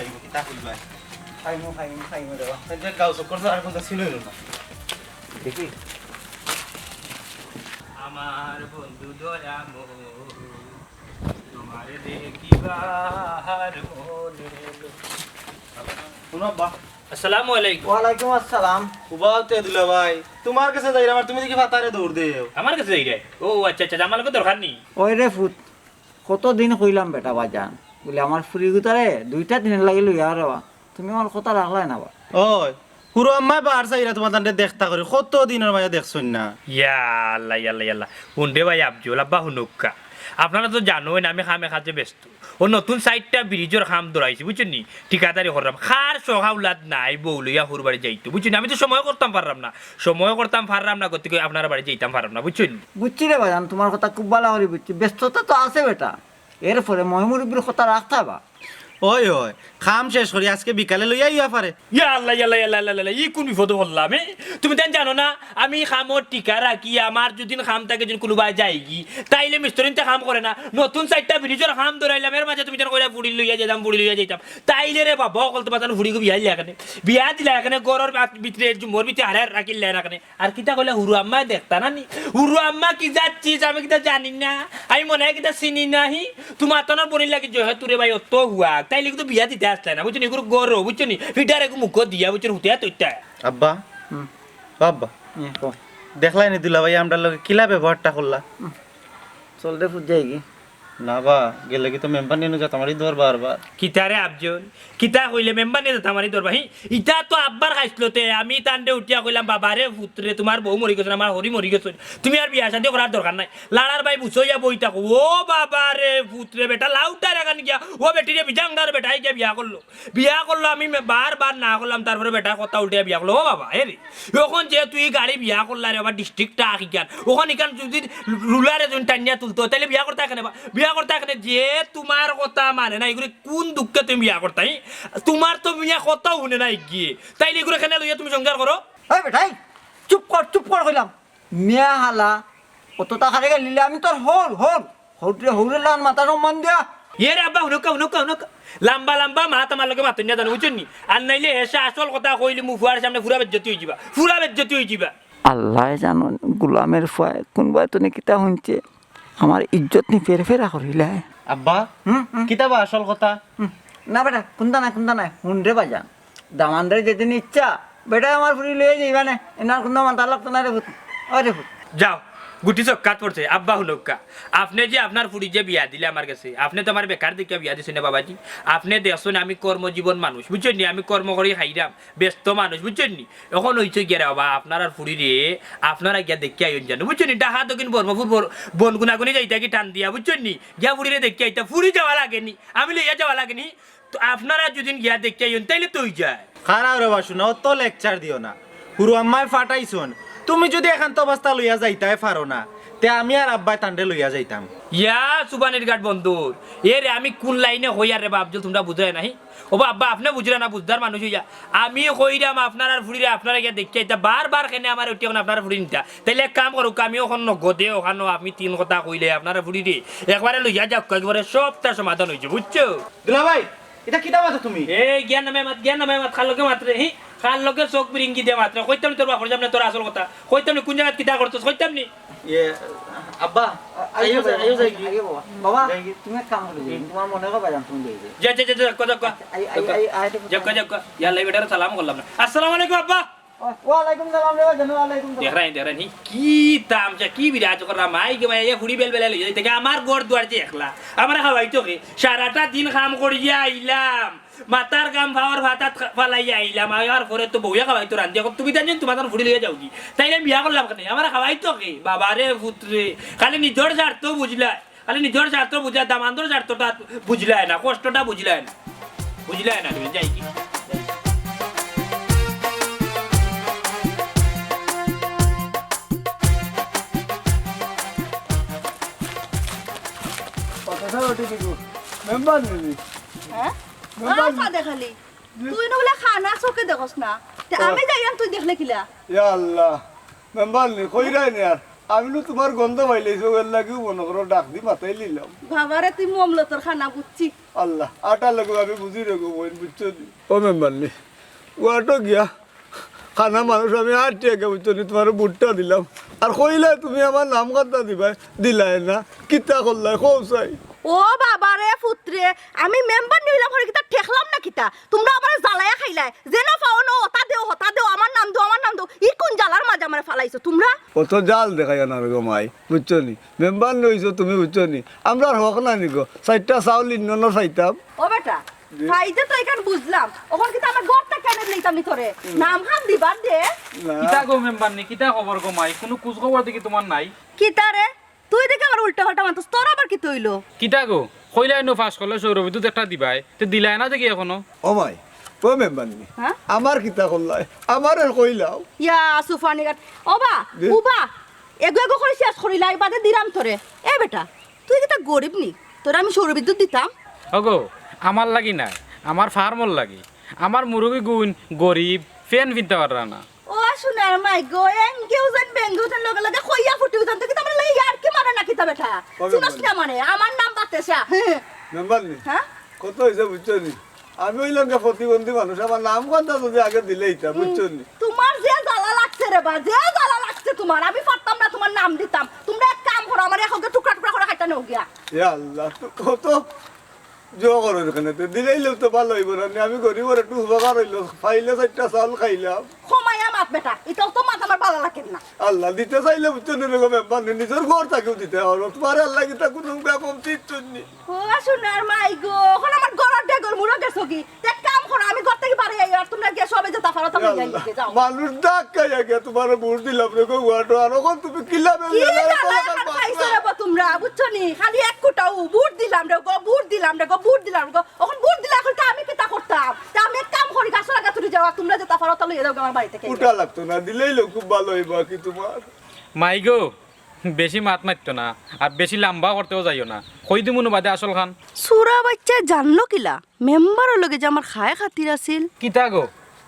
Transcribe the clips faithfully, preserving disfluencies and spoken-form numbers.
কিতা কইবা? খাইমু, খাইমু, খাইমু রে বা। এই যে গাও চক্কর তো আর কোনটা ছিল না। দেখি। আমার বন্ধু দয়াময়, তোমারে দেখিবার মনে এলো। শুনো বা। আসসালামু আলাইকুম। ওয়ালাইকুম আসসালাম। উবাও তে দুলাভাই, তুমার গেছে যাইরাম আর তুমি দেখি ফাতারে দৌড় দেও। আমার গেছে যাইরায়? ও আচ্ছা, আচ্ছা, আমার লগে দরকার নি। ওই রে ফুত, কতদিন কইলাম বেটা বাজান, বুলে আমার ফুরিগুতারে দুইটা দিনর লাগি লইয়া আও রে বা, তুমি আমার কথা রাখলায় না বা। ওই, হুরু আম্মায় বার চাইরা তুমার তানরে দেখতা করি, কত দিনর মাঝে দেখছইন না। ইয়া আল্লাহ, ইয়া আল্লাহ, ইয়া আল্লাহ। হুন রে ভাই আফজল, আব্বা হুনউক্কা। আপনারা তো জানইন আমি কামে কাজে ব্যস্ত। ও নতুন চাইরটা ব্রিজর কাম ধরাইছি, বুঝছইন নি? ঠিকাদারি কররাম। কার শখ আওলাদ নাই বউ লইয়া হুরু বাড়ি যাইতো, বুঝছইন নি? আমি তো সময় করতাম পাররাম না, সময় করতাম পাররাম না, গতিকে আপনারার বাড়ি যাইতাম পাররাম না, বুঝছইন নি? বুঝছি রে বাজান, তুমার কথা খুব ভালা করি বুঝছি। ব্যস্ততা তো আছে বেটা, এরপরে ময়-মুরব্বির কথা রাখতা বা। ওই, ওই, কাম শেষ করি আজকে বিকালে লইয়া আইবা ফারে। ইয়া আল্লাহ, ইয়া আল্লাহ, ইয়া আল্লাহ, ইয়া আল্লাহ, ই কুন বিপদো পড়লাম, এ? তুমি তাইন জানো না, আমি কামর ঠিকা রাখি, আমার যুদি কাম থাকে, যুদি কুনুবায় যাইগি, তাইলে মিস্ত্রিন্তে কাম করে না। নতুন চাইরটা ব্রিজর কাম ধরাইলাম, এর মাঝে তুমি তাইন কইরা ফুড়ি লইয়া যাইতাম, ফুড়ি লইয়া যাইতাম। তাইলে রে বাবা, অকল তুমার তান ফুড়িগু বিয়া দিলা কেনে? বিয়া দিলা কেনে? ঘরর ভিত-, ভিতরে জুম্মর ভিতরে হারায় রাখিলা না কেনে? আর কিতা কইলা, হুরু আম্মায় দেখতা না নি? হুরু আম্মা কি জাত চিজ, আমি কিতা জানি না? আমি মনে অয় কিতা চিনি না হি? তুমার তানর বইনর লাগি যেহেতু রে ভাই অত হুয়াক, তাইলে কিন্তু বিয়া দিতা আছলায় না, বুঝছো নি? এগুর গরো, বুঝছো নি? ফিডার এগু মুখো দিয়া, বুঝছো নি? হুতিয়া তইতা। আব্বা, হুম। ও আব্বা, হুম, কও। দেখলায় নি দুলাভাই আমরার লগে কিলা ব্যবহারটা করলা? হুম। চল রে ফুত যাইগি। না বা, গেলে কিন্তু মেম্বার নিয়ে যা তোমারই দর বারবার। কিতা রে আফজল? কিতা কইলে মেম্বার নিয়ে যা তোমারই দর বা? হি, ইটা তো আব্বার খাইছলতে, আমি তানরে উঠিয়া কইলাম, "বাবা রে ফুত রে, তুমার বউ মরি গেছে, আমার হরি মরি গেছে, তুমি আর বিয়া শাদি করার দরকার নাই।" লাড়ার ভাই বুঝো ইয়া বই থাকো, ও বাবা রে ফুত রে, বেটা লাউটার এখান গিয়া, ও বেটি রে বিজাংদার বেটায় গিয়া বিয়া করলো। বিয়া করলো, আমি মে-, বারবার না করলাম, তারপরে বেটায় কথা উল্টিয়া বিয়া করলো। ও বাবা, এ রে, অখন যে তুই গাড়ি বিয়া করলা রে বাবা, ডিস্ট্রিক্টটা আকিকান, অখন ইখান যুদি রুলারে যুদি টানিয়া তুলতো, তাইলে বিয়া করতা কেনে বা? বিয়া করতা কেনে? যে তুমার কথা মানে না, ইগুরে কুন দুঃখে তুমি বিয়া করতা, হি? তুমার তো মিয়া কথাও হুনে না ইগিয়ে, তাইলে ইগুরে কেনে লইয়া তুমি সংসার করো? এই বেটাই, চুপ কর, চুপ কর কইলাম। মিয়া হালা, অততা কারে গাইল্লাইলে আমি তোর হউর, হউর, হউরে, হউরে লান মাথা সম্মান দিয়া। এ রে আব্বা, হুনউক্কা, হুনউক্কা, হুনউক্কা। লাম্বা লাম্বা মাত আমার লগে মাতইন না জানো, বুঝছইন নি? আর নাইলে হেষে আসল কথা কইলিমু, ফুয়ার সামনে ফুরা বেজ্জতি অইযিবা, ফুরা বেজ্জতি অইযিবা। আল্লায় জানইন, গুলামের ফুয়ায় কুনবায় তনে কিতা হুনছে, আমার ইজ্জত নি ফেরফেরা করিলায়। আব্বা, হুম, হুম। কিতা বা আসল কথা? হুম। না বেটা, কুন্তা নাই, কুন্তা নাই। হুন রে বাজান, দামান্দরে যেদিন ইচ্ছা, বেটায় আমার ফুড়ি লইয়া যাইবা নে, এনার কুন্তা মাথা লাগতো না রে ফুত। ও রে ফুত। যাও, গুটি চক্কাত পড়ছে, আব্বা হুনউক্কা। আপনে যে আপনার ফুড়ি যে বিয়া দিলা আমার গেছে, আপনে তো আমারে বেকার দেখিয়া বিয়া দিছইন না বাবাজি। আপনে দেখছইন আমি কর্মজীবন মানুষ, বুঝছইন নি? আমি কর্ম করি খাইরাম, ব্যস্ত মানুষ, বুঝছইন নি? অখন অইছে গিয়া রে বাবা, আপনারার ফুড়িরে আপনারা গিয়া দেখিয়া আইন জানো, বুঝছইন নি? ঢাকা দক্ষিণ বর্মপুর বর-, বন গুনাগুনি যাইতা কি টান দিয়া, বুঝছইন নি? গিয়া ফুড়িরে দেখিয়া আইতা, ফুড়ি যাওয়া লাগে নি, আমি লইয়া যাওয়া লাগে নি। তো আপনারা যুদি গিয়া দেখিয়া আইন, তাইলে তো অইযায়। খাড়াও রে বা, হুনো, অত lecture দিও না। হুরু আম্মায় ফাটাইছইন। তুমি যুদি এখানতো অবস্থা লইয়া যাইতায় পারো না, তে আমি আর আব্বায় তানরে লইয়া যাইতাম। ইয়া সুবানির ঘাট বন্দর। এ রে, আমি কুন লাইনে কইয়ার রে বা আফজল, তুমরা বুঝরায় না, হি? ও বা আব্বা, আপনে বুঝরা না, বুঝদার মানুষ অইয়া। আমি কইরাম আপনারার ফুড়িরে, আপনারা গিয়া দেখিয়া আইতা, বারবার কেনে আমারে উঠিয়া অখন আপনারার ফুড়ি নিতা। তাইলে এক কাম করউক্কা, আমি অখন নগদে অখানো আমি তিন কথা কইলে আপনারার ফুড়িরে একবারে লইয়া যাউক্কা, একবারে সবটা সমাধান অইযিবো, বুঝছো? দুলাভাই, ইটা কিতা মাতো তুমি? এ, জ্ঞান নামে মাত, জ্ঞান নামে মাত, কার লগে মাতরে, হি? কার লগে চউখ বিরিঙ্গি দিয়া মাতরে? কইতাম নি তোর বাপর সামনে তোর আসল কথা? কইতাম নি কুন জাগাত কিতা করছস? কইতাম নি? ইয়ে, আব্বা, আ-, আইও আইও যাই, যাই, আইও যাই। আইও বাবা। বাবা, যাই কি? তুমি এক কাম করো, হুম। তুমার মনে অয় বাজান তুমি যাই যাই। যা, যা, যা, যা, যা, যা। আই, আই, আই, আই, যা, যা, যা। ইয়াল্লা, ই বেটারে সালাম করলাম না। আসসালামু আলাইকুম আব্বা। ওয়ালাইকুম সালাম রে বাজান, ওয়ালাইকুম সালাম। দেখরায়, দেখরায়, হি? কি তামশা, কি বিরাজ করলাম, আই গে ভাই, ইয়া ফুড়ি বেল বেলা লইয়া যাইতা কে, আমার ঘর দুয়ার যে একলা, আমারে খাওয়াইতো কে? সারাটা দিন কাম করিয়া আইলাম, মাথার ঘাম পাওর পাতাত খা-, ফালাইয়া আইলাম, আওয়ার পরে তো বউয়ে খাওয়াইতো রান্দিয়া, অখন তুমি তাইন তুমার তান ফুড়ি লইয়া যাওগি, তাইলে বিয়া করলাম কেনে? আমারে খাওয়াইতো কে? বাবা রে ফুত রে, খালি নিজর স্বার্থ বুঝলায়। খালি নিজর স্বার্থ বুঝা, দামান্দর স্বার্থটা বুঝলায় না, কষ্টটা বুঝলায় না। বুঝলায় না তুমি, যাই কি? মেম্বার নিবি? হ্যাঁ? মেম্বার আমার পা দেখালি। তুই না বলে খানা চোখে দেখস না। তে ও। আমি যাইরাম, তুই দেখলে কিলা? ইয়া আল্লাহ। মেম্বার নি, কইরায় নি আর। আমি নু তুমার গন্ধ পাইলাইছি, এর লাগিউ মনো করো ডাক দি মাতাইলিলাম। বাবারে, তুই মমলতর খানা বুঝছি। আল্লাহ, আটার লগে আমি বুঝি রে গো বইন, বুঝছো নি? ও মেম্বারনি, ওয়াটো গিয়া খানা মানুষ আমি আট টেকা, বুঝছো নি, তুমারে বুটটা দিলাম। আর কইলায় তুমি আমার নাম কাটা দিবায়, দিলায় না। কিতা করলায়, কও চাই? ও বাবা রে পুত্রে, আমি মেম্বারনি অইলাম, কিতা ঠেকলাম না কিতা? তুমরা আমারে জ্বালাইয়া খাইলায়, যেন পাও নু, হতা দেও, হতা দেও, আমার নাম দেও, আমার নাম দেও। ই কুন জ্বালার মাঝে আমারে ফালাইছো তুমরা? অত জাল দেখাইও না রে গো মাই, বুঝছো নি? মেম্বারনি অইছো তুমি, বুঝছো নি? আমরার হক নাই নি গো, চাইরটা চাউল ইন্ননো চাইতাম। ও বেটা, জি। খাইতে তো এখান বুঝলাম, অখন কিতা আমার ঘর থাকি আনিয়া দিলাইতাম নি তোরে? নাম খান দিবার দে। না। কিতা গো মেম্বারনি, কিতা খবর গো মাই? কুনু খোঁজ খবর দেখি তুমার নাই। কিতা রে? তুই দেখি আবার উল্টা পাল্টা মাতস, তোর আবার কিতা অইলো? কিতা গো? কইলায় নু পাশ করলে সৌরবিদ্যুৎ একটা দিবায়, তে দিলায় না দেখি এখনো। ও মাই, ও মেম্বারনি, হ্যাঁ? আমার কিতা করলায়? আমারে কইলাও। ইয়া, সুফানি গাট। ও বা, জি। উবা, এগু এগু করি শেষ করিলাই, বাদে দিরাম তোরে। এ বেটা, তুই কিতা গরিব নি? তোরে আমি সৌরবিদ্যুৎ দিতাম? ওগো, আমার লাগি নায়, আমার ফার্মর লাগি। আমার মুরব্বি গুইন গরিব, প্যান্ট ফিনতা পাররা না। ও সোনার মাই গো, এঙ্গেও যেন বেঙ্গেও যেন লগে লগে কইয়া ফুটিও যেন, তো কিতা আমার লগে ইয়ার্কি মারে না কিতা বেটা? কবে চিনস বলে? না মানে, আমার নাম বাতেশা। মেম্বারনি? হ্যাঁ? কত অইছে বুঝছো নি? আমি অইলাম যে প্রতিবন্ধী মানুষ, আমার নাম কাটা যদি আগে দিলাইতা, বুঝছো নি? তুমার যে জ্বালা লাগছে রে বা, যে জ্বালা লাগছে তুমার, আমি পারতাম না তুমার নাম দিতাম। তুমরা এক কাম করো, আমারে এখন টুকরা টুকরা করি কাইটা নেও গিয়া। ইয়া আল্লাহ, তো কত জো করো এখানে, তো দিলাইলেও তো ভালা অইবো না নি? আমি গরিবর একটু উপকার অইলো, পাইলে চাইরটা চাউল খাইলাম। কমাইয়া মাত বেটা, ইতাও তো মাত আমার ভালা লাগের না। আল্লাহ, দিতে চাইলে বুঝছো নি রে গো মেম্বারনি, নিজর ঘর থাকিউ দিতে অয়, তুমারে আল্লায় কিতা কুনু বেকম চিজ নি। ও সোনার মাই গো, অখন আমার ঘরর ডেগর মুড়ো গেছো কি? তে এক কাম করো, আমি ঘর থাকি বারই আই, আর তুমরা গিয়া সবে যেতা পারো তা লইয়া আইও গিয়া, যাও। মানুষ ডাক খাইয়া গিয়া তুমারে ভোট দিলাম রে গো, ওয়াটো, আর অখন তুমি কিলা বেল কি দিলায়, জ্বালা অখন এখন পাইছো রে বা তুমরা, বুঝছো নি? খালি এক কুটাউ, ভোট দিলাম রে গো, ভোট দিলাম রে গো, ভোট দিলাম রে গো। অখন ভোট দিলা, অখন তে আমি কিতা করতাম? তে আমি এক কাম করি, গাছর আগা তুলি যাও, আর তুমরা যেতা পারো তা লইয়া যাও আমার বাড়ি থাকি। উঠা লাগতো না, দিলাইলেও খুব ভালা অইবো আর কি তুমার। মাই গো, বেশি মাত মাতিও না, আর বেশি লাম্বা করতেও যাইও না। কই দিমু নু বাদে আসল খান। সুরা বাইচ্চায় জানলো কিলা মেম্বারর লগে যে আমার খায় খাতির আছিল? কিতা গো,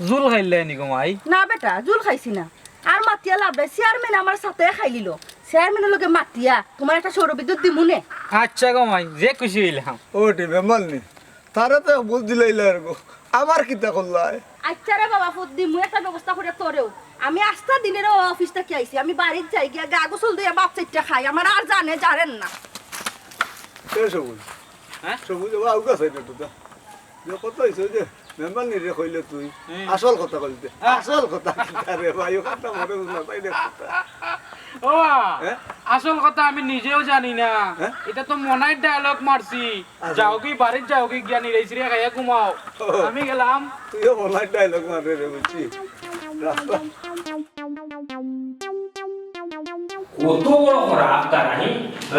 জুল খাইলায় নি গো মাই? না বেটা, জুল খাইছি না। আর মাতিয়া লাভ নাই, চেয়ারম্যানে আমার ছাতায় খাইলিলো। চেয়ারম্যানর লগে মাতিয়া তুমারে একটা সৌরবিদ্যুৎ দিমু নে। আচ্ছা গো মাই, যে খুশি অইলাম। ও টি মেম্বারনি, তারে তো বুঝ দিলাইলায় আর গো, আমার কিতা করলায়? আচ্ছা রে বাবা, ফুত দিমু একটা ব্যবস্থা করি তোরেও। আমি আস্তা দিনে রে বাবা অফিস থাকি আইছি, আমি বাড়িত যাই গিয়া গা গোসল দিয়া ভাত চাইরটা খাই, আমার আর জানে জারের না। এ সবুজ, হ্যাঁ? সবুজ, ও আউগা সাইড একটু দা। যে কত অইছে যে মেম্বারনিরে কইলে তুই, হুম। আসল কথা কইলে তুই। হ্যাঁ। আসল কথা কিতা রে ভাই, ও কথা মনে বুঝ না পাই রে কথা। ও বা, হ্যাঁ? আসল কথা আমি নিজেও জানি না। হ্যাঁ? ইটা তো মনাইর ডায়লগ মারছি। আচ্ছা। যাওগি, বাড়িত যাওগি, গিয়া নিরাইছিরে খাইয়া ঘুমাও। ও। আমি গেলাম। তুইও মনাইর ডায়লগ মারে রে, বুঝছি? রাস্তা। কত বড় খারাপ তারা, হি?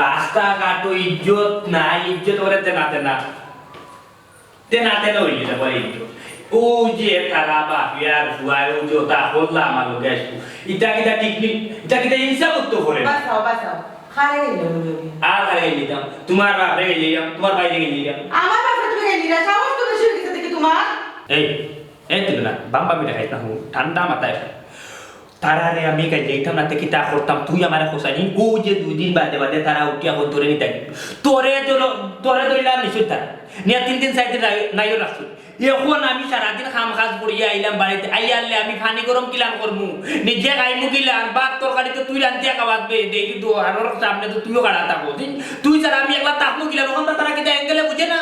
রাস্তাঘাটো ইজ্জত নাই, ইজ্জত করে তেনা তেনা। তেনা তেনা অইলে না বলে ইজ্জত। অউ যে তারা বাপে আর পুয়ায়, অউ যে অতা করলা আমার লগে আইজকু। ইটা কিতা ঠিক নি? ইটা কিতা ইনসাফ করতে পারে না? বাঁচাও, বাঁচাও। খারে গেল লগে। আর খারে গেল দিতাম। তুমার বাপরে গেল দিতাম, তুমার ভাইরে গেল দিতাম। আমার বাপরে তুমি গেল দিলা, সাহস তো বেশি অই গেছে দেখি তুমার। এই, এই তুই না, বাম্বা মিঠা খাইস না, হুম, ঠান্ডা মাথায় খাই। তারারে আমি গাইল্লাইতাম না, তে কিতা করতাম, তুই আমারে খোঁচানি, অউ যে দুই দিন বাদে বাদে তারা উঠিয়া কই তোরে নিতা। তোরে ধরো, তোরে ধরলাম নিশুর তারা। নিয়া তিন দিন চাইর দিন নাই-, নাইও রাখছি। এখন আমি সারাদিন কাম কাজ করিয়া আইলাম বাড়িত, আইয়ারলে আমি পানি গরম কিলান করমু, নিজে খাইমু কিলান, ভাত তরকারি তো তুই রান্ধিয়া খাওয়াত বে, দেখি তো আরো সামনে তো তুইও খাড়া থাকো। তুই, তুই ছাড়া আমি একলা থাকমু কিলান, অখন তো তারা কিতা অ্যাঙ্গেলে বুঝে না।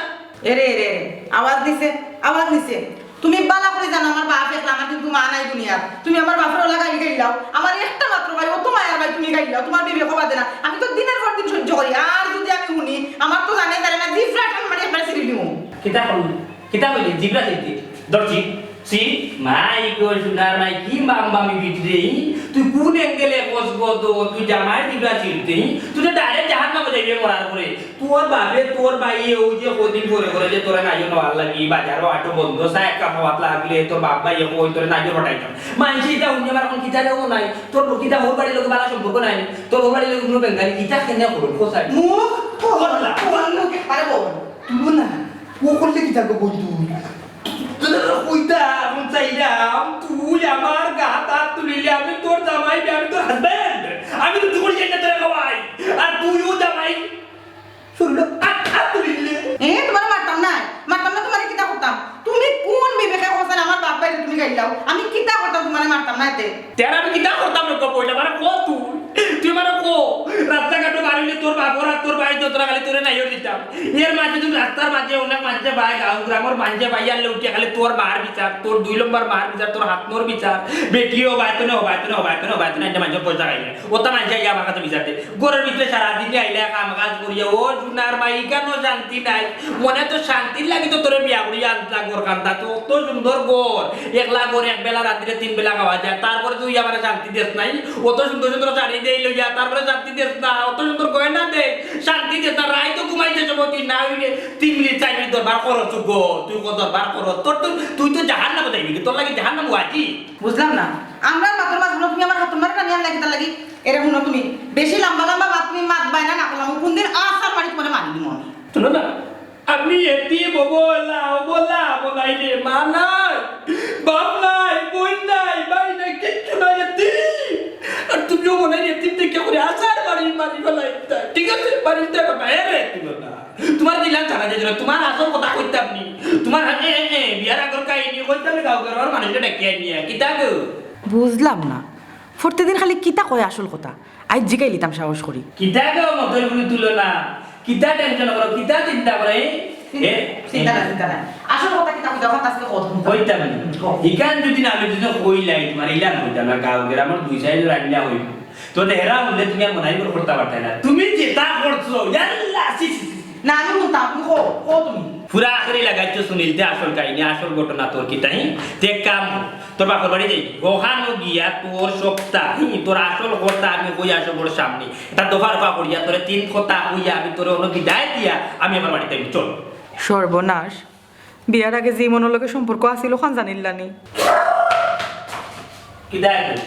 এরে, এরে, এরে, আওয়াজ নিছে, আওয়াজ নিছে। তুমি বালা করি জানো আমার বাপ একলা, আমার কিন্তু মা নাই দুনিয়াত। তুমি আমার বাপরে অলা গাইল গাইল্লাও, আমার একটা মাত্র ভাই, অত মায়ার ভাই তুমি গাইল্লাও, তুমার বিবেকও বাদে না। আমি তো দিনের পর দিন সহ্য করি, আর যুদি আমি হুনি, আমার তো জানে জানে না, জিভরা টান মারি একবারে ছিড়ি দিমু। কিতা কইলি? কিতা কইলি? জিভরা ছিড়ি দি। ধরছি। ছি, মাই গো, সোনার মাই, কি মাম মামি বিটরে, ই? তুই কুন অ্যাঙ্গেলে কস গো তো? তুই জামাইর জিভরা ছিড়তে, ই? তুই তো direct জাহান্নামো যাইবে মরার পরে। তোর বাপে, তোর ভাইয়ে অউ যে কয়দিন পরে পরে যে তোরে নাইও নেওয়ার লাগি, বাজারো আটো বন্ধ, চা এক কাপ খাওয়াত লাগলে তোর বাপ ভাইয়ে কয় তোরে নাইও পাঠাইতাম। মানষে ইতা হুনি আমার অখন কিতা দেবো নাই, তোর কিতা হউর বাড়ির লগে বালা সম্পর্ক নাই, তোর হউর বাড়ির লগে কুনু বেঙ্গালি, ইতা কেনে করো, কোথায়? মুখ, বল না, বল মুখে, আরে বল। তুলো না, ও করলে কিতা গো বন্ধু? তোর কইতা, অখন চাইরাম, তুই আমার গাত আত তুলিলে আমি তোর জামাই, আমি তোর husband। আমি রুটি করি যাই না তোরা খাওয়াই, আর তুইও জামাই। শুনলো, আত, আত তুলিলে। এ, তুমারে মারতাম না, মারতাম না, তুমারে কিতা করতাম? তুমি কোন বিবেকে কইছাইন আমার বাপ ভাইরে তুমি গাইলাও? আমি কিতা করতাম, তুমারে মারতাম না এতে? তেরা আমি কিতা করতাম রে, কো পয়লা, মানে কো তুই? তুই মানে কো, রাস্তাঘাটো বার অইলে তোর বাপর আর তোর ভাই তো তোরা খালি তোরে নাইও দিতাম। এর মাঝে তুই রাস্তার মাঝে অনেক মানষে ভাই, গাঁও গ্রামর মানষে ভাই আর উঠে খালি তোর মার বিচার, তোর দুই নম্বর মার বিচার, তোর হাতনর বিচার, বেটিও হবায়তো না, হবায়তো না, হবায়তো না, হবায়তো না, এটা মানষর পয়সা খাইলে। ওটা মানষে আইয়া আমার কাছে বিচার দে। ঘরর ভিতরে সারাদিন আইলে কাম কাজ করিয়া, ও সোনার মাই, ইখানো শান্তি নাই। মনে তো শান্তির লাগি তো তোরে বিয়া করিয়া আনলা ঘর খান্তা, তো অত সুন্দর ঘর, একলা ঘর, এক বেলা রাত্রে তিন বেলা খাওয়া যায়, তারপরে তুই আমারে শান্তি দেস নাই। অত সুন্দর সুন্দর শাড়ি দেই লইয়া, তারপরে শান্তি দেস না, অত সুন্দর গয়না দেই, শান্তি দেস না। রাইতো ঘুমাইতে সময় তুই না অইলে তিন মিনিট চাইর মিনিট দরবার করস গো, তুই কো দরবার করস, তোর তো, তুই তো জাহান্নামো যাইবি, তোর লাগি জাহান্নাম ওয়াজিব। বুঝলাম না, আমরার মাতর মাঝে তুমি আমার হাতর মারে টানিয়া আনলা কিতার লাগি? এরে হুনো তুমি, বেশি লম্বা লম্বা মাত তুমি মাতবায় না, না করলাম কোনদিন আছাড় মারি তুমারে মারি দিমু আমি। হুনো না, আমি এতিম অবলা, অবলা, অবলাই রে, মা নাই, বাপ নাই, বইন নাই, ভাই নাই, কিচ্ছু নাই, এতিম। আর তুমিও মনে হয় এতিম দেখিয়া করি আছাড় মারি, মারি ফালাইতায়, ঠিক আছে? মারি দিতে পারবা, এরে তুলো না। তুমার দিলাম ছাড়া যাইতো না, তুমার আসল কথা কইতাম নি। তুমার হাতে এ, এ, বিয়ার আগর কাহিনী কইতাম নি, গাঁও গেরর মানষরে ডাকিয়া আনিয়া। কিতা গো? বুঝলাম না, প্রতিদিন খালি কিতা কয় আসল কথা? আইজ জিকাইলিতাম সাহস করি। কিতা গো মতর গুলি তুলো না? কিতা tension করো? কিতা চিন্তা করো? এই? চিন্তা, এ? চিন্তা না, চিন্তা না। আসল কথা কিতা কইতাম, আমার কাছে কত কইতাম নি। হুম, কও। ইখান যদি না আমি যদি কইলাই, তুমার ইলান কইতাম না, গাঁও গেরর আমার দুই সাইড রান্না হইব। তো হেরা হইলে তুমি আর মনাই করে করতে পারতায় না। তুমি যেটা করছো, ইয়াল্লা, ছি, ছি, ছি, ছি। না, আমি হুনতাম, তুমি কও, কও তুমি। পুরা আখেরি লাগাইছো সুনীল, তে আসল কাহিনী, আসল ঘটনা তোর কিতা, হি? তে এক কাম কর, তোর বাপর বাড়ি যাই, ওখানো গিয়া তোর সবটা, হি, তোর আসল কথা আমি কই আসল বড় সামনে। এটা দফা রফা করিয়া তোরে তিন কথা কইয়া আমি তোরে অনো বিদায় দিয়া আমি আমার বাড়িত আইমু, চল। সর্বনাশ। বিয়ার আগে যে মনর লগে সম্পর্ক আছিল, ওখান জানিল্লানি। কিতা এখন?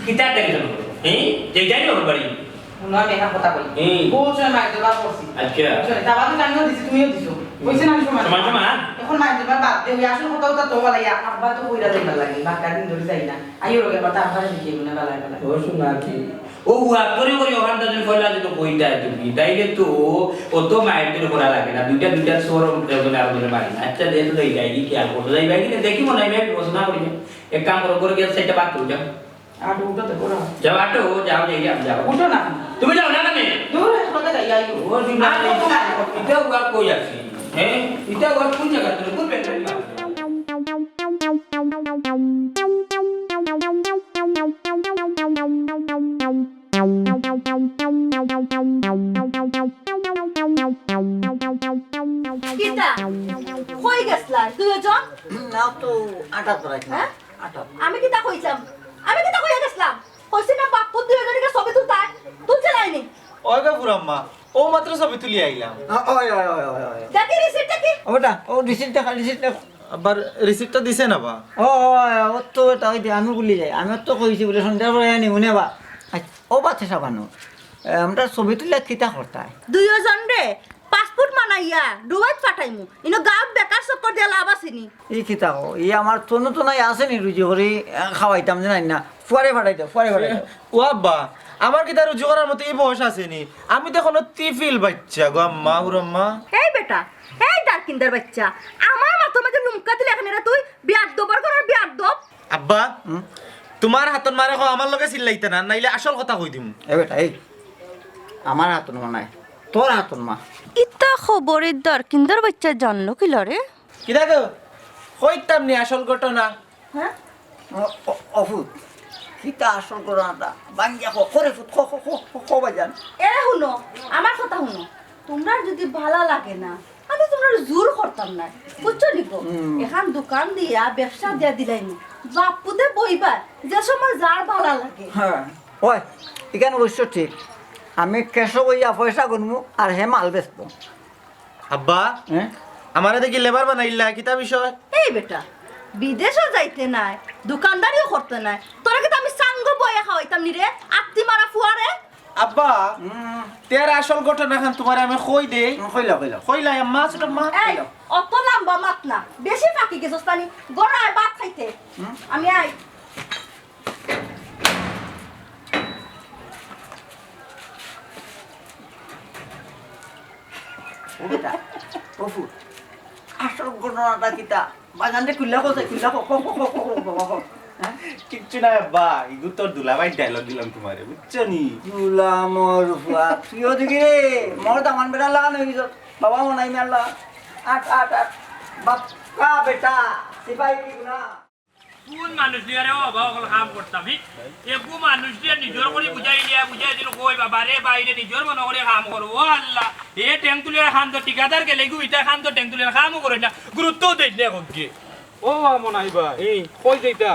কিতা tension করো? হ্যাঁ? যে যাই না ওর বাড়ি। হুনো, আমি একটা কথা কই। হুম। বহুত সময় মাইর দরবার করছি। আচ্ছা। বুঝছো? তারপর তো আমিও দিছি, তুমিও দিছো। হুম। কইছে না আমি সমান সমান? সমান? এখন মাইর দরবার বাদ দে, ওই আসল কথা তো বলাই, আব্বা তো কইরা যাইবার লাগে, বাক্কা দিন ধরে যাই না। আইও রোগে আবার তারপরে দেখি মনে বালাই বালাই। ও শোনা কি? ও হুয়া করে করে ওখানটা যদি কইলা যদি কইতা তুমি, তাইলে তো অত মাইর দর করা লাগে না। দুইটা দুইটা সর একজনে আরেকজনে মারি না। আচ্ছা, দে তো যাই, যাই কি খেয়াল করতে যাই, ভাই, কিনা দেখি মনে হয় ভাই, পছন্দ না করি না। এক কাম করো, করে গিয়ে সেটা বাদ করে যাও। আর উঠো তো করো। যাও, আটো, যাও, যাই, যাও, যাও। উঠো না। তুমি যাও না, না, মেয়ে। দূর, এক কথা যাই, আইও। ও, তুমি আর না, কত না? এটা ওয়া কই আছে? হ্যাঁ? এটা ওয়া কোন জায়গা? তুমি কোন ব্যাপারে? কিতা? কই গেছলা দুইজন? না তো, আটা তো রাখি না। হ্যাঁ? আটা। আমি কিতা কইছাম? আমি কিতা কইয়া গেছলাম? কইছি না বাপ্পু দুইজনকে ছবি তুলতায়? তুলছে নাইনি? ওই গো ফুরাম্মা, ও মাত্র ছবি তুলি আইলাম। অয়, অয়, অয়, অয়, অয়। দেখি receipt দেখি। ও বেটা, ও receipt দেখা, receipt দেখা। আবার receipt টা দিছে না বা? ও, ও, ও, ও তো বেটা, ওই যে আমি ভুলি যাই। আমি তো কইছি বলে সন্ধ্যার পরে আনি, মনে বা। আচ্ছা, ও বাচ্চা সাবানো। এ, আমরা ছবি তুলে কিতা করতায়? দুইজন রে, passport বানাইয়া ডুবাইত পাঠাইমু। ইনো গাঁত বেকার চক্কর দিয়া লাভ আছে নি? ই কিতা কও? ই আমার তনু তো নাই আছে নি রুজি করি, এ, খাওয়াইতাম যে নাই না। ফুয়ারে পাঠাই দাও, ফুয়ারে পাঠাই দাও। ও আব্বা, আমার কিতা রুজি করার মতো ই বয়স আছে নি? আমি তো এখনো তিফিল বাচ্চা গো আম্মা, হুরম্মা। এই বেটা, এই ডারকিন্দার বাচ্চা, আমার মাথার মাঝে লুমকা দিলে এখানে রে তুই বিয়াদ্দবর ঘরর বিয়াদ্দব। আব্বা, হুম? তোমার হাতর মারে কও আমার লগে চিল্লাইতা না, নাইলে আসল কথা কই দিমু। এ বেটা, এই, আমার হাতর মা নাই, তোর হাতর মা। ইতা খবর এই ডারকিন্দার বাচ্চা জানলো কিলা রে? কিতা গো? কইতাম নি আসল ঘটনা? হ্যাঁ? ও, ও, ও ফুত, কিতা আসল ঘটনাটা? বাঙ্গিয়া ক, করে ফুত, ক, ক, ক, ক, ক, বাজান। এ হুনো, আমার কথা হুনো। তুমরার যদি ভালা লাগে না, আমি তুমরারে জোর করতাম না, বুঝছো নি গো? হুম। এখান দোকান দিয়া, ব্যবসা দিয়া দিলাইমু। বাপ্পুতে বইবার, যে সময় যার ভালা লাগে। হ্যাঁ, ওই, ইখান অবশ্য ঠিক। আমি ক্যাশো বইয়া পয়সা গুনমু আর হে মাল বেচবো। আব্বা, হ্যাঁ? আমারে দেখি লেবার বানাইলা, কিতা বিষয়? এই বেটা, বিদেশও যাইতে নাই, দোকানদারিও করতে নাই, তোরা কিতা আমি সাঙ্গ বইয়া খাওয়াইতাম নি রে, আত্তি মারা ফুয়ারে? আব্বা, হুম। তের আসল ঘটনাখান তোমারে আমি কই দেই। হুম, কইলা, কইলা। কইলা, আম্মা, ছোট আম্মা, এই, কইলা। অত লম্বা মাত না, বেশি ফাঁকি গেছস তানি, গড়ায় ভাত খাইতে। হুম। আমি আই। ও বেটা, ও ফুত, আসল ঘটনাটা কিতা? বাজানরে খুলিয়া কও চাই, খুলিয়া কও, কও, কও। হ্যাঁ? কিচ্ছু না আব্বা, ইগু তোর দুলাভাইর dialogue দিলাম তুমারে, বুঝছো নি? দুলামর ফুয়া, তুইও দেখি রে, মোর দামান বেটা লাগানো অই গেছে। বাবা মনাই মেলা, আট, আট, আট। বাক্কা বেটা, সিপাহি কি গুনা? কোন মানুষ দিয়া রে বাবা অকল কাম করতাম, হি? এগু মানুষ দিয়া নিজর করি বুঝাইলিয়া, বুঝাই দিল, কই বাবা রে, বাইরে নিজর মনে করি কাম করো। ও আল্লাহ, এ ঠেং তুলিয়া কান্দো, ঠিকাদার গেলে গু ইতা কান্দো, ঠেং তুলিয়া কামও করে না, গুরুত্বও দেয় না, কই গিয়ে। ও বাবা মনাই ভাই, এই। কই যাইতা?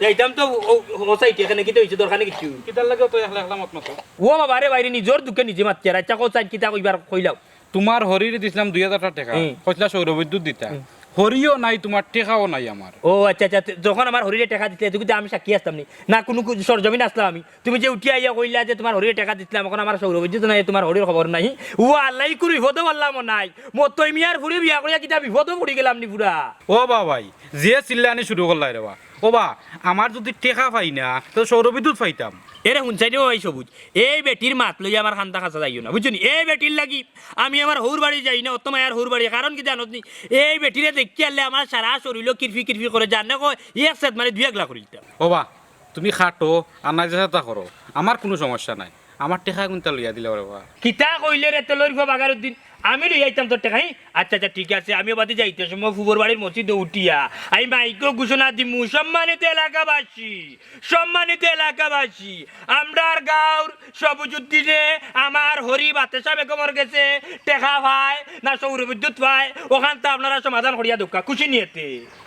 যাইতাম তো ও, ও, ও সাইডে, এখানে কিতা অইছে, দরকার নি কিচ্ছু। কিতার লাগি তো একলা একলা মত মাতো? ও বাবা রে, বাইরে নিজর দুঃখে নিজে মাতছে, আচ্ছা, কও চাই কিতা কইবার কইলাও। তুমার হরিরে দিছলাম দুই হাজার টেকা, হুম। কইছলা সৌরবিদ্যুৎ দিতা। হুম। হরিও নাই, তুমার টেকাও নাই আমার। ও আচ্ছা, আচ্ছা, তে-, যখন আমার হরিরে টেকা দিছলা, এটুকুতে আমি সাক্ষী আছলাম নি? না কুনু কু-, সরজমিন আছলাম আমি? তুমি যে উঠি আইয়া কইলা যে তুমার হরিরে টেকা দিছলাম, অখন আমার সৌরবিদ্যুৎ নাই, তুমার হরির খবর নাই। ও আল্লাহ, ইকুর বিপদো পারলাম নাই। মতই মিয়ার ফুড়ি বিয়া করিয়া কিতা বিপদো পড়ি গেলাম নি পুরা? ও বাবাই, যে চিল্লানি শুরু করলাই রে বা। ও বা, আমার যুদি টেকা পাই না, তো সৌরবিদ্যুৎ পাইতাম। এরে হুনছাই নি ও ভাই সবুজ, এই বেটির মাত লইয়া আমার কান্দা কাছা যাইও না, বুঝছো নি? এই বেটির লাগি আমি আমার হউর বাড়ি যাই না, অত মায়ার হউর বাড়ি। কারণ কিতা জানোস নি? এই বেটিরে দেখিয়ালে আমার সারা শরীলো কিরফি কিরফি করে, জানে কয় এক সেত মারি দুই একলা করি দিতাম। ও বা, তুমি খাটো আর নাইজা সাতা করো, আমার কুনু সমস্যা নাই। আমার টেকা কুনতা লইয়া দিলাও রে বা। কিতা কইলে রে তেলর ফুয়া বাগারুদ্দিন? আমি লইয়া আইতাম তোর টেকা, হি? আচ্ছা, আচ্ছা, ঠিক আছে, আমি বাদে যাইতে সময় ফুবর বাড়ির মসজিদো উঠিয়া আমি মাইকো ঘোষণা দিমু, সম্মানিত এলাকাবাসী, সম্মানিত এলাকাবাসী, আমরার গাঁওর সবুজুদ্দিনে আমার হরি বাতেশা বেগমর গেছে টেকা পায় না সৌরবিদ্যুৎ পায়, অখানতা আপনারা সমাধান করিয়া দেউক্কা, খুশি নিয়তে।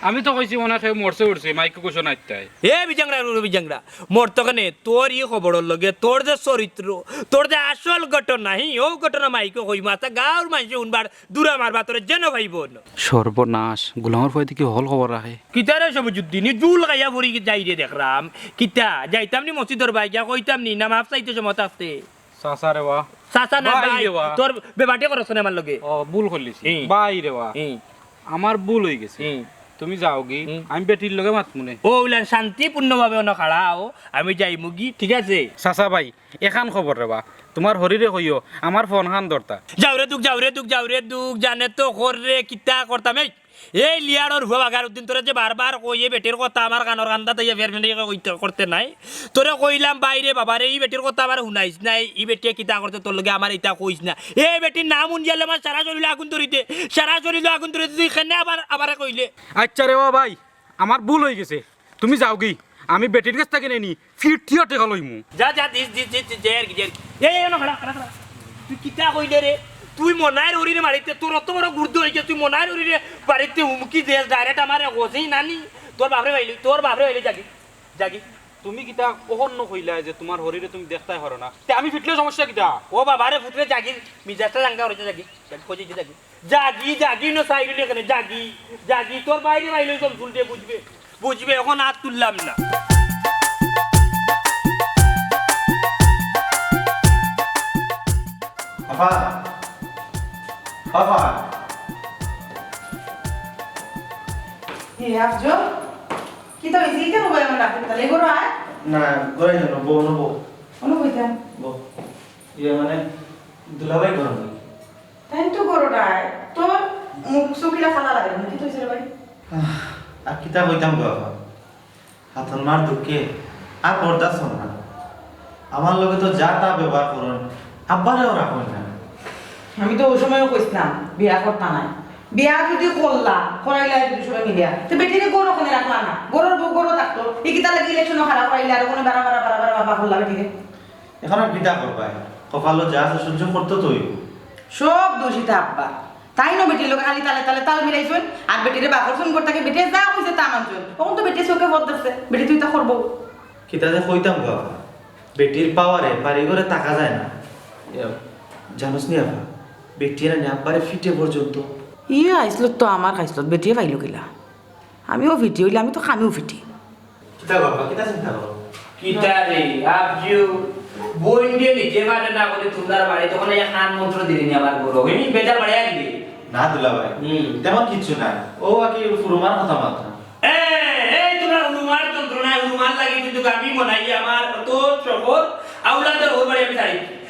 আমি তো কইছি মনে অয় কেউ মরছে উঠছে, মাইকো ঘোষণা দিতায়। এ বিজাংরা, রে বিজাংরা, মরতো কেনে? তোর ই খবরর লগে তোর যে চরিত্র, তোর যে আসল ঘটনা, হি, অউ ঘটনা মাইকো কইমু, আচ্ছা, গাঁওর মানষে হুনবার দুরা মারবা, তোরে যেন পাইবো না। সর্বনাশ, গোলামর ফুয়ায় দেখি হকল খবর রাখে। কিতা রে সবুজুদ্দিন, ই জুল খাইয়া পড়ি যাই রে দেখরাম। কিতা, যাইতাম নি মসজিদর বায় গিয়া কইতাম নি, না মাফ চাইতে সময় থাকতে? চাচা রে বা। চাচা না ভাই ভাই, রে বা। তোর বেবাটি করছ না আমার লগে। ও, ভুল করলিছি। হুম। ভাই রে বা। হুম। আমার ভুল অই গেছে। হুম। তুমি যাওগি, হুম। আমি বেটির লগে মাতমুনে। ও, উলান শান্তিপূর্ণভাবে অনো খাড়াও, আমি যাইমুগি, ঠিক আছে? চাচা ভাই, এখান খবর রে বা, তুমার হরিরে কইও, আমার ফোন খান ধরতা। যাও রে দুখ, যাও রে দুখ, যাও রে দুখ, জানে তো কর রে, কিতা করতাম এই? এই লিয়াড়র ফুয়া বাগারুদ্দিন, তোরে যে বারবার কই, এই বেটির কথা আমার কানর কান্দাত আইয়া ফের ফের কইতে, করতে নাই। তোরে কইলাম, বাইরে বাবারে, ই বেটির কথা আমারে হুনাইস না, ই বেটিয়ে কিতা করছে তোর লগে আমারে ইতা কইস না। এই বেটির নাম হুনিয়ালে আমার সারা শরীলো আগুন ধরি দে, সারা শরীলো আগুন ধরি দে, তুই কেনে আবার, আবারে কইলে? আচ্ছা রে ও ভাই, আমার ভুল অই গেছে, তুমি যাওগি, আমি বেটির গেছ থাকি নেনি ফিরতিও টেকা লইমু। যা, যা, দিস, দিস, দিস, দিস, যা আর কি, যা আর কি। এই, এই, না, খাড়া, খাড়া, খাড়া। তুই কিতা কইলে রে? তুই মনাইর হরিরে মারিতে, তোর অত বড় গুর্দ অই গেছে, তুই মনাইর হরিরে বাড়িতে হুমকি দেস, direct আমারে গজেই নানি। তোর বাপরে বাইলি, তোর বাপরে বাইলি, যাগি, যাগি। তুমি কিতা অখনো কইলায় যে তুমার হরিরে তুমি দেখতায় পারো না? তে আমি ফিটলে সমস্যা কিতা? ও বাবা রে, ফুতরে যাগি, মিজাজটা চাঙ্গা করিতে যাগি, যাগি, কই যাইতে যাগি। যাগি, যাগি, না সাইড অইলে কেনে? যাগি, যাগি, তোর বাইরে বাইরে সব শুনতে বুঝবে, বুঝবে, অখন আর তুললাম না। আফা, আফা। এ, আফজল, কিতা অইছে? ইতা নু বয় আমার ডাক্তার, তাইলে ঘরো আয়। না, ঘরো আইও না, বও, না, বও। অনো কইতাম। বও। ইয়ে মানে, দুলাভাই ঘরো নাই। তাইন তো ঘরো নাই। তোর মুখ চোখ ইলা কালা লাগে, কিতা অইছে রে ভাই? আহ, আর কিতা কইতাম গো আফা? হাতর মার দুঃখে আর বরদাস্ত অর না। আমার লগে তো যা তা ব্যবহার করইন, আব্বারেও রাখইন না। আমি তো অউ সময়ও কইছলাম, বিয়া করতা নায়। বিয়া যুদি করলা, করাইলা যুদি সবে মিলিয়া, তে বেটিরে ঘরো কেনে রাখলা না? ঘরর বউ ঘরো থাকতো। ই কিতার লাগি ইলেকশনো খাড়া করাইলা আর অনো বারা বারা বারা বারা বাবা করলা বেটিরে? অখন আর কিতা করবায়? কপালো যা আছে সহ্য করতে তো অইবো। সব দোষ ইতা আব্বার। তাইন বেটির লগে খালি তালে তালে তাল মিলাইছইন, আর বেটিরে বার করছইন ঘর থাকি, বেটিয়ে যা কইছে তা মানছইন। অখন তো বেটিয়ে চউখে পথ দেখছে, বেটি তো ইতা করবো। কিতা যে কইতাম গো আফা, বেটির পাওয়ারে বাড়ি ঘরে থাকা যায় না। ইয়া, জানোস নি আফা, বেটিয়ে নানি আব্বারে ফিটে পর্যন্ত। ইয়ে আইসলত তো আমার খাইসলত, বেটিয়ে পাইলো কিলা? আমিও ফিটি অইলে আমি তো কামেও ফিটি। কিতা বাবা, কিতা চিন্তা করো? কিতা রে, আফজল, বইন দিয়া নিজে মানে না করি তুমরার বাড়ি, তখন এই কান মন্ত্র দিলি নি আমার ঘরো, হুম, বেজার বাড়ি আইলি। না দুলাভাই, হুম। তেমন কিচ্ছু না, অউ আর কি ফুরুমার কথা মাত্র। এ, এই তুমরা ফুরুমার যন্ত্রণায়, ফুরুমার লাগি কিন্তু আমি মনাই আমার তো শহর, আউলাদর ওর বাড়ি আমি যাই।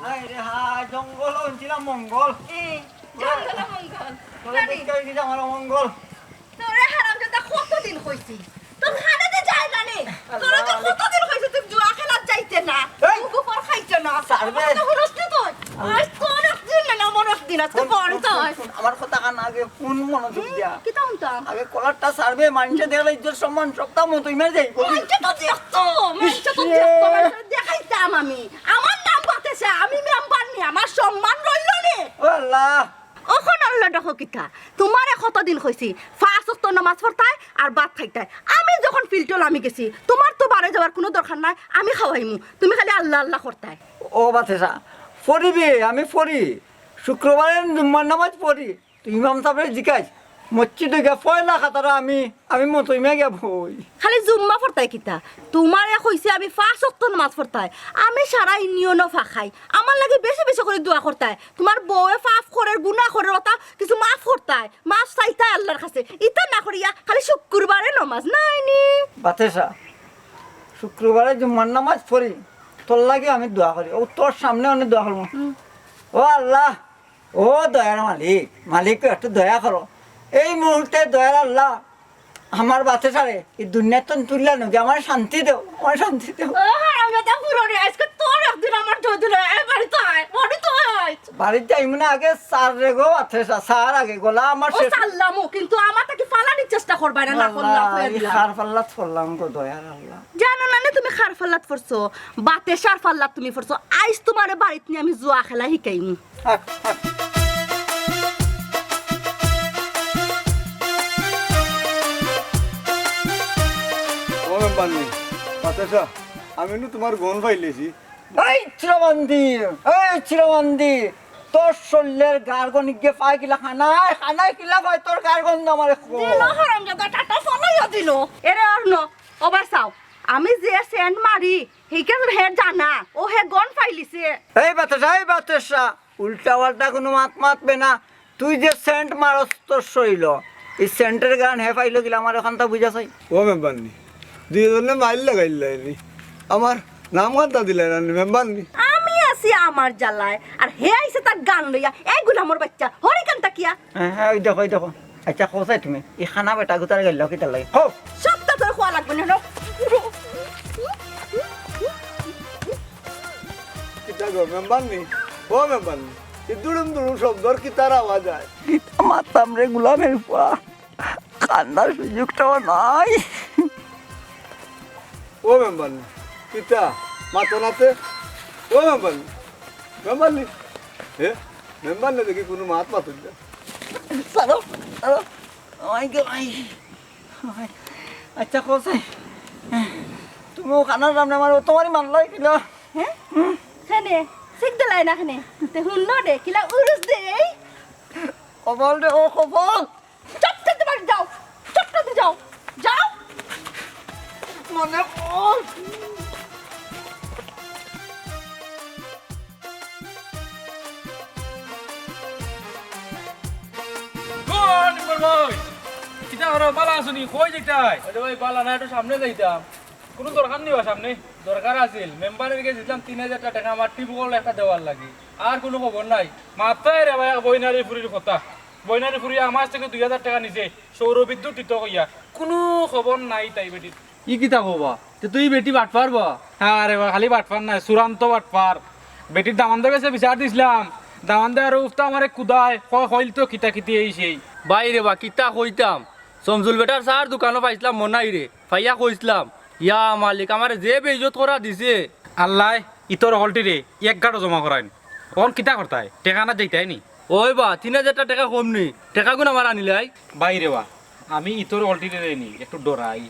হায় রে হায়, জঙ্গল অইছিল মঙ্গল। এ, জঙ্গল মঙ্গল। তোরা দেখতে অইছিল আমার মঙ্গল। তোরে হারামজাদা কতদিন কইছি? তোর কানে তো যায় না নি। তোরে তো কতদিন কইছি তুই জুয়া খেলাত যাইতে না। এই! তুই গোবর খাইতে না। ছাড়বে। তো হুরস না তুই। আজ তোর একদিন না, না, আমার একদিন, আজকে হুন, বড় হুন, তো হুন, হয়। হুন, আমার কথা কান আগে হুন মনোযোগ দিয়া। কিতা হুনতাম? আগে কলারটা ছাড়বে, মানষে দেখলে ইজ্জত সম্মান সবটা মতো ইমে যাইব। মানষে তো দেখতো, মানষে তো ইস, দেখতো, এ। মানষে দেখাইতাম আমি। আমার নাম বাতেছে, আমি মেম্বার নি, আমার সম্মান রইল নি। ও আল্লাহ। অখন আল্লাহ ডাকো কিতা? তুমারে কতদিন কইছি, পাঁচ ওয়াক্ত নামাজ পড়তায় আর ভাত খাইতায়। আমি যখন ফিল্টো লামি গেছি, তুমার তো বারে যাওয়ার কুনু দরকার নাই, আমি খাওয়াইমু, তুমি খালি আল্লাহ আল্লাহ করতায়। ও বাতেসা, পড়িবে, আমি পড়ি। শুক্রবারে জুম্মার নামাজ পড়ি। তুই ইমাম সাবরে জিকাইস, মসজিদো গিয়া পয়লা কাতারো আমি, আমি মতো ইমে গিয়া বই। খালি জুম্মা পড়তায় কিতা? তুমারে কইছি আমি পাঁচ ওয়াক্ত নামাজ পড়তায়। আমি সারা ইউনিয়নো ফাঁকাই। আমার লাগি বেশি বেশি করি দোয়া করতায়। তুমার বউয়ে পাপ করের, গুনা করের, ওটা কিছু মাফ করতায়। মাফ চাইতায় আল্লাহর কাছে। ইতা না করিয়া খালি শুক্রবারে নামাজ নাই নি। বাতেসা, শুক্রবারে জুম্মার নামাজ পড়ি, তোর লাগি আমি দোয়া করি। ও তোর সামনে অনেক দোয়া করবো। হুম। ও আল্লাহ, ও দয়ার মালিক, মালিক একটু দয়া করো। এই মুহূর্তে দয়ার আল্লাহ, আমার বাতেশারে ই দুনিয়াত তুলিয়া নেও, আমারে শান্তি দেও, আমারে শান্তি দেও। ও হারামজাদা ফুরুরি, আইজকে তোর একদিন আমার দুইদিন, এ বাড়িত আয়, বাড়িত আয়। বাড়িত যাইমু না, আগে ছাড় রে গো বাতেশা, ছাড় আগে, গলা আমার ও শেষ। ছাড়লামু, কিন্তু আমার থাকি ফালানির চেষ্টা করবায় না, না করলা, আল্লাহ, কইয়া ই দিলাম। কার ফাল্লাত পড়লাম গো দয়ার আল্লাহ। জানো না নে তুমি কার ফাল্লাত পড়ছো? বাতেশার ফাল্লাত তুমি পড়ছো। আইজ তুমারে বাড়িত নিয়া আমি জুয়া খেলা শিকাইমু। ও মেম্বারনি, বাতেশা, আমি নু তুমার গন পাইলিছি। এই চিরাবান্দি, এই চিরাবান্দি, তোর শরীরের গার গন্ধ গিয়ে পায় কিলা খানায়, খানায় কিলা পায় তোর গার গন্ধ আমারে কো। দিল হারামজাদা, টাটা ফালাইয়া দিল। এরে অর্ণ, ওবার চাও, আমি যে সেন্ট মারি, হিকে হে জানা, ও হে গন পাইলিছে। এই বাতেশা, এই বাতেশা, উল্টা পাল্টা কুনু মাত মাতবে না। তুই যে সেন্ট মারস তোর শরীলো, ই সেন্টের গান হে পাইলো কিলা, আমার অখানতা বুঝা চাই। ও মেম্বারনি, দুইজনে মাইর লাগাইলাইনি, আমার নাম খান্তা দিলাইনি মেম্বারনি। আমি আছি আমার জ্বালায়, আর হে আইছে তার গান লইয়া। এই গুলামর বাইচ্চা, হরি কান্তা কিয়া? হ্যাঁ, হ্যাঁ, ওই দেখো, ওই দেখো। আচ্ছা, কও চাই তুমি, ই খানা বেটা গুতারে গাইল্লাও কিতার লাগি? কও। সবতা তোর কওয়া লাগবো না, হলো? কিতা গো, মেম্বারনি? ও মেম্বারনি, ই দুড়ুম দুড়ুম শব্দর কিতার আওয়াজ অয়? কিতা মাততাম রে গুলামের পুয়া, কান্দার সুযোগটাও নাই। ও মেম্বারনি, কিতা মাতো না তে? ও মেম্বারনি, মেম্বারনি, এ, মেম্বারনি দেখি কুনু মাত মাতো না। ছাড়ো, ছাড়ো। ওই গো, ওই। আচ্ছা, কও চাই, তুমি ও খানার সামনে আমার তোমারই মানলাই কিলা? হ্যাঁ? কেনে? শিক দিলাই না কেনে? তে হুনলো রে, কিলা উরুস দে এই? কপাল রে, ও কপাল। চটকাতে বাড়ি যাও, চটকাতে যাও, যাও। মনে কর। কই নিম্বর ভাই? কিতা করো, বালা আছো নি? কই যাইতায়? আরে ভাই, বালা না, একটু সামনে যাইতাম। কুনু দরকার নি বা সামনে? দরকার আছিল। মেম্বারর গেছে দিছিলাম তিন হাজার টেকা, আমার টিউবওয়েল একটা দেওয়ার লাগি। আর কুনু খবর নাই। মাততায় রে ভাই, বইনারি ফুরির কথা। বইনারি ফুরি আমার থাকি দুই হাজার টেকা নিছে, সৌর বিদ্যুৎ দিতো কইয়া। কুনু খবর নাই তাই বেটির। ই কিতা কও বা? তে তো ই বেটি বাটপার বা? আরে বা, খালি বাটপার নায়, চূড়ান্ত বাটপার। বেটির দামান্দর গেছে বিচার দিছিলাম, দামান্দে আরো উফতা আমারে কুদায়, কয় কইল তো কিতা কিতি এই সেই। ভাই রে বা, কিতা কইতাম, সমজুল বেটার চার দোকানো পাইছিলাম মনাই রে, পাইয়া কইছিলাম, ইয়া মালিক, আমারে যে বেইজ্জত করা দিছে। আল্লায় ইতর হকলটিরে এক গাঁটো জমা করাইন। অখন কিতা করতায়? টেকা না যাইতায় নি? ওই বা, তিন হাজার টেকা কম নি? টেকাগুন আমার আনিলাই। ভাই রে বা, আমি ইতর হকলটিরে নি একটু ডরাই।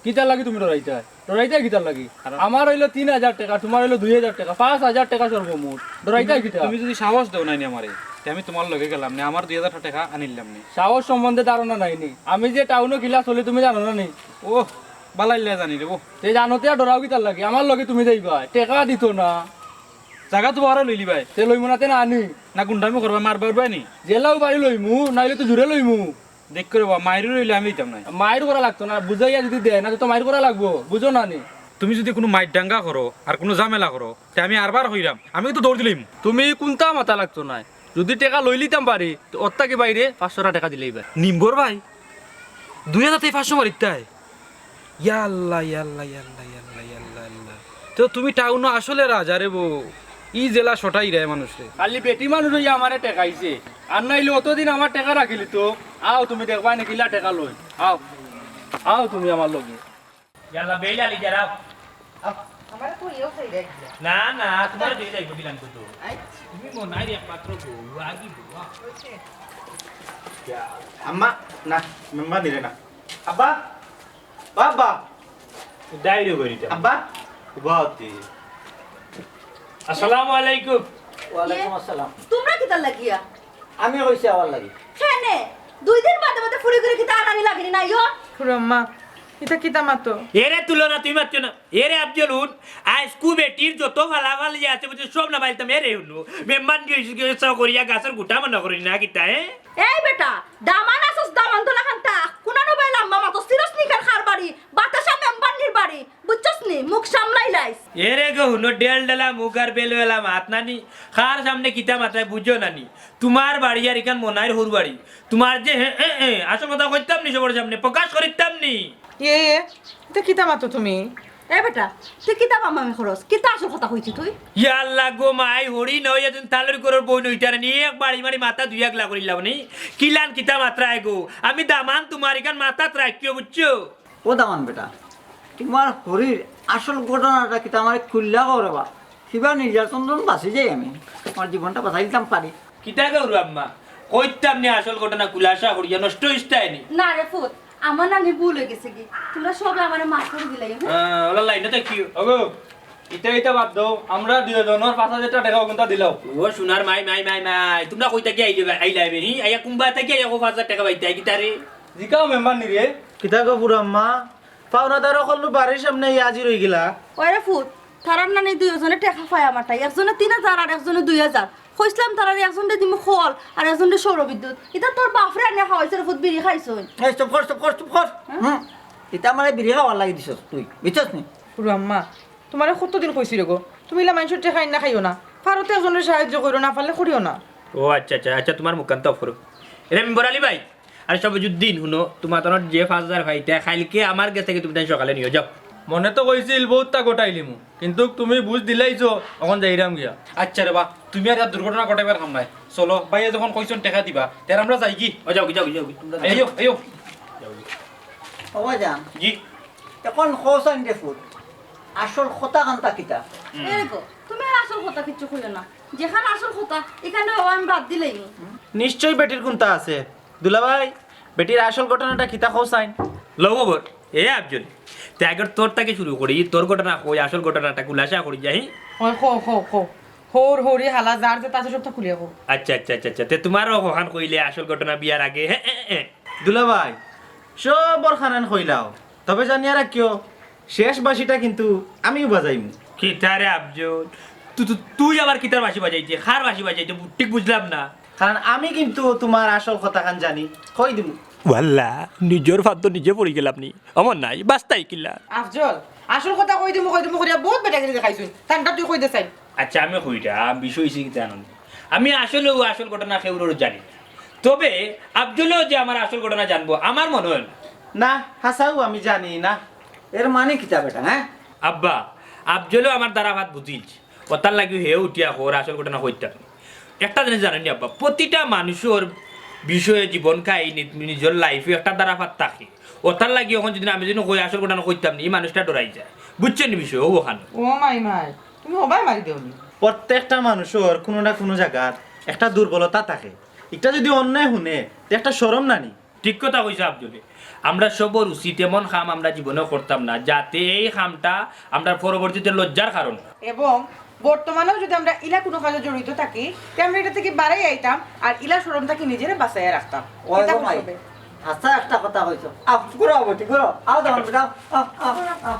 কিতার লাগি তুমি ডরাইতায়? ডরাইতায় কিতার লাগি? কারণ আমার অইলো তিন হাজার টেকা, তুমার অইলো দুই হাজার টেকা, পাঁচ হাজার টেকা সর্বমোট। ডরাইতায় তুমি, কিতা? তুমি যদি সাহস দেও নাইনি আমারে, তে আমি তুমার লগে গেলাম নে, আমার দুই হাজার টেকা আনিলাম নে। সাহস সম্বন্ধে ধারণা নাই নি? আমি যে টাউনো কিলা চলি তুমি জানো না নি? ও, বালাইল্লা জানি রে, ও। তে জানো তে আর ডরাও কিতার লাগি? আমার লগে তুমি যাইবায়, টেকা দিতো না। জাগা তো বড় লইলিবায়। তে লইমু না তে না আনি। না গুন্ডামি করবায়, মারবায় উরবায় নি? জেলাও বাড়ি লইমু, নাইলে তো জুরে লইমু। দেখ করে বা, মাইরও রইলে আমি দিতাম নায়। মাইর করা লাগতো না, বুঝাইয়া যদি দেয় না, তে তো মাইর করা লাগবো, বুঝো না নি? তুমি যদি কুনু মাইর দাঙ্গা করো আর কুনু ঝামেলা করো, তে আমি আরবার কইরাম, আমি কিন্তু দৌড় দিলাইমু। তুমি কুন্তা মাতা লাগতো নায়, যদি টেকা লইলিতাম পারি, তে অর থাকি বাইরে পাঁচশো টেকা দিলাইবায়। নিম্বর ভাই, দুই হাজার থাকি পাঁচশো মারিতায়? ইয়াল্লা, ইয়াল্লা, ইয়াল্লা, ইয়াল্লা, ইয়াল্লা, ইয়াল্লা। তো তুমি টাউনো আসলে রাজা রে বো। ই জেলা সটাই রে মানুষ রে। খালি বেটি মানুষ অইয়া আমারে টেকাইছে। আর নাইলে অতদিন আমার টেকা রাখিলিতো। আও তুমি দেখবায় নি কিলা টেকা লই। আও। আও তুমি আমার লগে। ইয়াল্লা, বেইল আলি যারাও। আমারে তো ইয়েও খাই দেখ। না, না, তুমারে দিয়া যাইবো কিলান কত? আচ্ছা। তুমি মনাইর একমাত্র বউ, আগে বউ, আও। আম্মা, না, মেম্বারনিরে না। আব্বা, বাবা। ডাইরে করিতাম। আব্বা, উবা অতি। আসসালামু আলাইকুম। ওয়ালাইকুম আসসালাম। তুমরা কিতার লাগিয়া? আমি কইছি আওয়ার লাগি। কেনে? দুই দিন বাদে বাদে ফুরি করে কিতা আনানি লাগেনি না, ইয়ো? ফুরু আম্মা, ইতা কিতা মাতো? এরে তুলো না, তুমি মাতিও না। এরে আফজল, হুন, আইজকু বেটির যত ফালাফালি আছে, বুঝছো, সব নামাইতাম। এরে হুনো, মেম্বার নিয়ে এসে গেছে, সব করিয়া গাছের গুটা মনে করি না কিতা, এ? এই বেটা, দামান আছস, দামান তোলা খান্তা, কুনানো বাই লাম্বা মাতো, সিরস নিকার খার বাড়ি, বাতাসা মেম্বার নির বাড়ি, বুঝছস নি? মুখ সামলাই লাইস। এরে হুনো, ডেল ডেলা মুখ আর বেলবেলা মাত নানি, কার সামনে কিতা মাতরায় বুঝো নানি। তুমার বাড়ি আর ইখান মনাইর হুর বাড়ি। তুমার যে হে, এ, এ, আসল কথা কইতাম নি সবর সামনে, প্রকাশ করিতাম নি। এ, এ, ইতা কিতা মাতো তুমি? এ বেটা, তুই কিতা বামামি খরচ? কিতা আসল কথা কইছি তুই? ইয়া আল্লাহ গো মাই, হরি নয়, এদিন তালর করর বই নইতারে নি, এক বাড়ি মারি মাথা দুই আগলা করিলাম নি। কিলান কিতা মাতরায় গো? আমি দামান তুমার ইখান মাথাত রাখিও, বুঝছো? ও দামান বেটা, তুমার হরির আসল ঘটনাটা কিতা আমারে খুললা কও রে বা। কিবা নির্যাতন যখন বাঁচি যাই আমি, আমার জীবনটা বাঁচাই দিতাম পারি। কিতা গো হুরু আম্মা, কইতাম নি আসল ঘটনা খুলাসা করিয়া নষ্ট হইস্তায় নি। না রে ফুত, আমার নানি ভুল হয়ে গেছে কি, তোমরা সবে আমারে মাফ করে দিলাই, হ্যাঁ? হ্যাঁ, ওলা লাইনে তো কি? ওগো, ইতা ইতা বাদ দাও, আমরা দুইজনর পাঁচ হাজার টেকা অগুনতা দিলাও। ও সোনার মাই, মাই, মাই, মাই, তোমরা কই থাকি আইলে বা-, আইলায় বে, হি? আইয়া কুম্বা থাকি আইয়া কো পাঁচ হাজার টেকা পাইতায়, কিতা রে? জিকাও মেম্বার নি রে। কিতা গো বুড়া আম্মা, পাওনাদার অকল নু বাড়ির সামনে আইয়া হাজির হই গেলা। ওরে ফুত, তারার নানি দুইজনে টেকা পায় আমার তাই, একজনে তিন হাজার আর একজনে দুই হাজার। কইছলাম তারারে একজনরে দিমু খল আর একজনরে সৌর বিদ্যুৎ। ইতা তোর বাপরে আনিয়া খাওয়াইছে রে ফুত, বিড়ি খাইছইন। এই চুপ কর, চুপ কর, চুপ কর। হ্যাঁ? হুম। ইতা আমারে বিড়ি খাওয়ার লাগি দিছস তুই, বুঝছস নি? বুড়া আম্মা, তুমারে কতদিন কইছি রে গো, তুমি ইলা মানষর টেকা আইন্না খাইও না, পারো তে একজনরে সাহায্য করো, না পারলে করিও না। ও আচ্ছা, আচ্ছা, আচ্ছা, তুমার মুখখান তো অফ করো। এরে মেম্বর আলী ভাই, আরে সবজুদ্দিন, হুনো, তুমার তনর যে পাঁচ হাজার পাইতায়, কাইলকে আমার গেছ থাকি তুমি তাই সকালে নিও, যাও। মনে তো কইছিল বউততা গটাইলিমু, কিন্তু তুমি বুঝ দিলাইছো, অখন যাইরাম গিয়া। আচ্ছা রে বা, তুমি আর ইয়ার দুর্ঘটনা ঘটাইবার কাম নাই। চলো, ভাইয়ে যখন কইছন টেকা দিবা, তে আমরা যাইগি। ও যাওগি, যাওগি, যাওগি, তুমরা যাও। আইও, আইও। ও ভাইজান। জি। অখন কও চাইন রে ফুত, আসল কথা কানতা কিতা? হুম। এরে গো, তুমি আর আসল কথা কিচ্ছু কইও না। যেখান আসল কথা, ইখান আমি বাদ দিলাইমু। নিশ্চয় বেটির কুন্তা আছে। দুলাভাই, বেটির আসল ঘটনাটা কিতা কও চাইন? লও খবর। এ আফজল, তে আগর তোর থাকি শুরু করি, তোর ঘটনা কই, আসল ঘটনাটা খুলাসা করি যাই। ওই কও, কও, কও। হউর, হউরি, হালা, যার যেতা আছে সবতা খুলিয়া কও। আচ্ছা, আচ্ছা, আচ্ছা, আচ্ছা। তে তুমারও অখান কইলে আসল ঘটনা বিয়ার আগে। হে, হে, হে। দুলাভাই, সবর খানান কইলাও, তবে জানিয়া রাখিও, শেষ বাঁশিটা কিন্তু আমিউ বাজাইমু। কিতা রে আফজল? তু-, তু-, তুই আবার কিতার বাঁশি বাজাইতে? কার বাঁশি বাজাইতে? ঠিক বুঝলাম না। কারণ আমি কিন্তু তুমার আসল কথাখান জানি, কই দিমু। ওয়াল্লা, নিজর ফাঁদো নিজে পড়ি গেলাম নি। অমর নাই, বাস্তাই কিলা। আফজল, আসল কথা কই দিমু, কই দিমু করিয়া বউত বেটাগিরি দেখাইছইন। তানটা তুই কই দে চাইন। আচ্ছা, আমি কইরাম, বিষয় অইছে কিতা জানো নি? আমি আসলেউ আসল ঘটনা কেউরর জানি না। তবে আফজলেও যে আমার আসল ঘটনা জানবো, আমার মনে অয় না। না, হাছাউ আমি জানি না। এর মানে কিতা বেটা, হ্যাঁ? আব্বা, আফজলেও আমার ধারাফাত বুঝিলছে। অতার লাগি হে উঠিয়া কর আসল ঘটনা কইতাম। একটা জিনিস জানইন নি আব্বা, প্রতিটা মানুষর বিষয়ে জীবন কাহিনীত নিজর life-এ একটা ধারাফাত থাকে। অতার লাগি অখন যদি আমি যদি কই আসল ঘটনা কইতাম নি, ই মানুষটা ডরাই যায়। বুঝছইন নি বিষয়? অউ অখান। ও মাই মাই, তুমি হবায় মারি দেও নি। প্রত্যেকটা মানুষর কুনু না কুনু জাগাত একটা দুর্বলতা থাকে। ইটা যদি অন্যে হুনে, তে একটা শরম না নি? ঠিক কথা কইছো আফজলে। আমরা সবর উচিত এমন কাম আমরা জীবনে করতাম না, যাতে এই কামটা আমরার পরবর্তীতে লজ্জার কারণ অয়। এবং বর্তমানেও যদি আমরা ইলা কুনু কাজে জড়িত থাকি, তে আমরা ইটা থাকি বারাই আইতাম, আর ইলা শরম থাকি নিজরে বাঁচাইয়া রাখতাম। ওই কিতা গো মাই, কইছো বে? হাছা একটা কথা কইছো। আও, ঘুরো, বেটি, ঘুরো। আও, দাও, বেটা, আও, আও, আও।